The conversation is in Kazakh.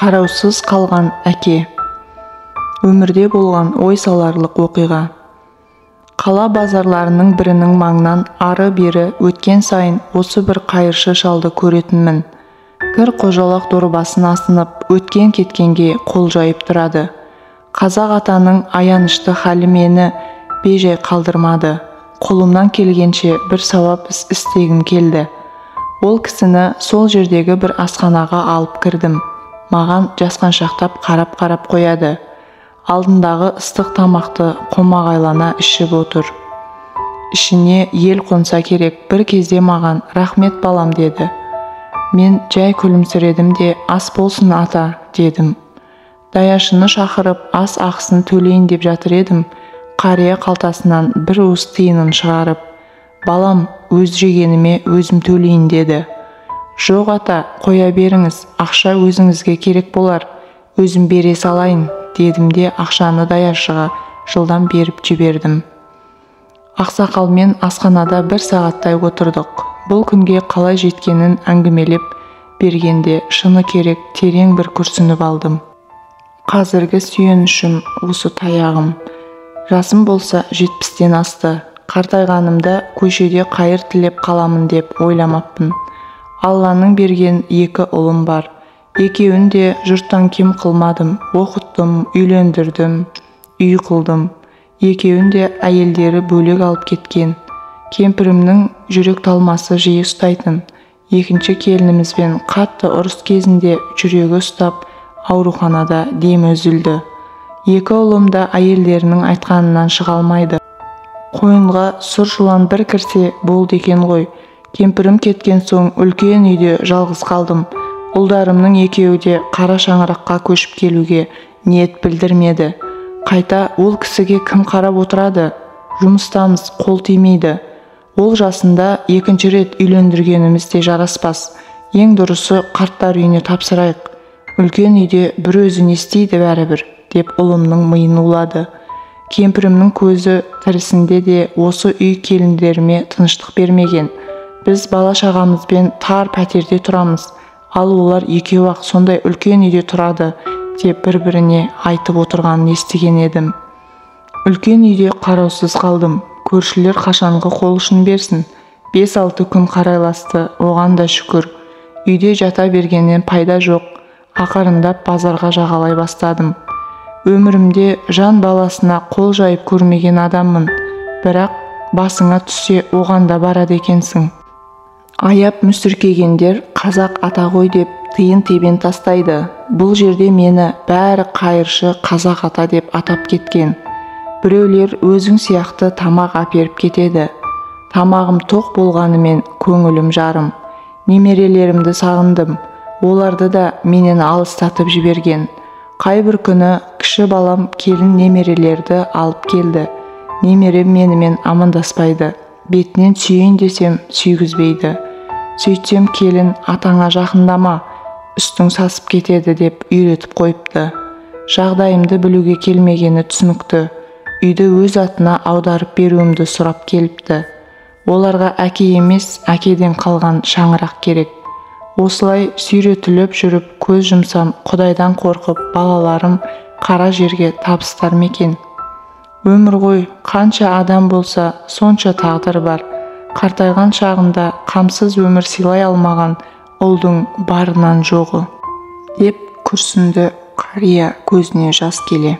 Қараусыз қалған әке. Өмірде болған ой саларлық оқиға. Қала базарларының бірінің маңынан ары-бері өткен сайын осы бір қайыршы шалды көретінмін. Кір қожалақ дорбасын асынып, өткен-кеткенге қол жайып тұрады. Қазақ атаның аянышты халі мені бейжай қалдырмады. Қолымнан келгенше бір сауап іс істегім келді. Ол кісіні сол жердегі бір асханаға алып кірдім. Маған жасқаншақтап қарап-қарап қояды. Алдындағы ыстық тамақты қомағайлана ішіп отыр. Ішіне ел қонса керек, бір кезде маған «Рахмет, балам» деді. Мен жай күлімсіредім де, «Ас болсын, ата» дедім. Даяшыны шақырып, ас ақысын төлейін деп жатыр едім, қария қалтасынан бір уыс тиынын шығарып, «Балам, өз жегеніме өзім төлейін» деді. «Жоқ, ата, қоя беріңіз, ақша өзіңізге керек болар, өзім бере салайын» дедім де ақшаны даяшыға жылдам беріп жібердім. Ақсақалмен асханада бір сағаттай отырдық. Бұл күнге қалай жеткенін әңгімелеп бергенде шыны керек терең бір күрсініп алдым. Қазіргі сүйенішім осы таяғым. Жасым болса 70-тен асты. Қартайғанымда көшеде қайыр тілеп қаламын деп ойламаппын. Алланың берген екі ұлым бар. Екеуін де жұрттан кем қылмадым. Оқыттым, үйлендірдім, үй қылдым. Екеуін де әйелдері бөлек алып кеткен. Кемпірімнің жүрек талмасы жиі ұстайтын. Екінші келінімізбен қатты ұрыс кезінде жүрегі ұстап, ауруханада демі үзілді. Екі ұлым да әйелдерінің айтқанынан шыға алмайды. Қойынға сұр жылан бір кірсе болды екен ғой. Кемпірім кеткен соң үлкен үйде жалғыз қалдым. Ұлдарымның екеуі де қара шаңыраққа көшіп келуге ниет білдірмеді. Қайта ол кісіге кім қарап отырады? Жұмыстамыз, қол тимейді. Ол жасында екінші рет үйлендіргеніміз де жараспас. Ең дұрысы қарттар үйіне тапсырайық. Үлкен үйде бір өзі не істейді бәрібір, деп ұлымның миын улады. Кемпірімнің көзі тірісінде де осы үй келіндеріме тыныштық бермеген. Біз бала-шағамызбен тар пәтерде тұрамыз, ал олар екеуі-ақ сондай үлкен үйде тұрады, деп бір-біріне айтып отырғанын естіген едім. Үлкен үйде қараусыз қалдым. Көршілер қашанғы қол ұшын берсін. 5-6 күн қарайласты, оған да шүкір. Үйде жата бергеннен пайда жоқ. Ақырындап базарға жағалай бастадым. Өмірімде жан баласына қол жайып көрмеген адаммын. Бірақ басыңа түссе оған да барады екенсің. Аяп мүсіркегендер қазақ ата ғой деп тиын тебен тастайды. Бұл жерде мені бәрі қайыршы қазақ ата деп атап кеткен. Біреулер өзің сияқты тамақ әперіп кетеді. Тамағым тоқ болғанымен көңілім жарым. Немерелерімді сағындым. Оларды да менен алыстатып жіберген. Қайбір күні кіші балам келін немерелерді алып келді. Немерем менімен амандаспайды. Бетінен сүйейін десем сүйгізбейді. Сөйтсем келін атаңа жақындама, үстің сасып кетеді деп үйретіп қойыпты. Жағдайымды білуге келмегені түсінікті. Үйді өз атына аударып беруімді сұрап келіпті. Оларға әке емес, әкеден қалған шаңырақ керек. Осылай сүйретіліп жүріп көз жұмсам, Құдайдан қорқып балаларым қара жерге табыстар ма екен? Өмір ғой, қанша адам болса, сонша тағдыр бар. Қартайған шағында қамсыз өмір сыйлай алмаған ұлдың барынан жоғы, деп күрсінді қария көзіне жас келе.